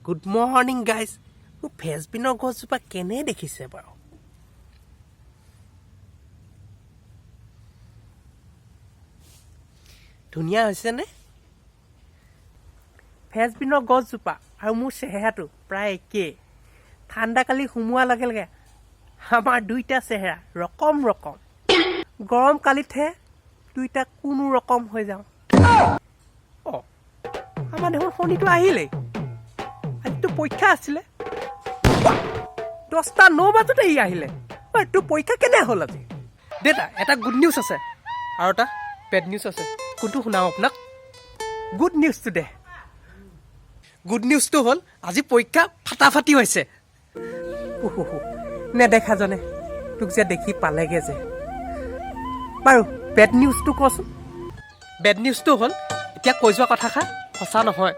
Good morning guys. মোৰ ফ্ৰেঞ্চবিনৰ গছজোপা কেনে দেখিছে বাৰু? ধুনীয়া হৈছেনে? ফ্ৰেঞ্চবিনৰ গছজোপা আৰু মোৰ চেহেৰাটো প্ৰায় একেই। ঠাণ্ডাকালি সোমোৱাৰ লগে লগে আমাৰ দুইটা চেহেৰা ৰকম ৰকম, গৰম কালিতহে দুইটা কোনো ৰকম হৈ যাওঁ। অঁ, আমাৰ দেখোন শনিটো আহিলেই। আজিতো পৰীক্ষা আছিলে, 10টা 9 বাজোতে ই আহিলে। ঐ, তোৰ পৰীক্ষা কেনে হ'ল আজি? দেউতা, এটা গুড নিউজ আছে আৰু এটা বেড নিউজ আছে। কোনটো শুনাম আপোনাক? গুড নিউজটো দে। গুড নিউজটো হ'ল, আজি পৰীক্ষা ফাটাফাটি হৈছে। উহুহু, নেদেখাজনে তোক যে দেখি পালেগে যে। বাৰু, বেড নিউজটো কচোন। বেড নিউজটো হ'ল, এতিয়া কৈ যোৱা কথাষাৰ সঁচা নহয়।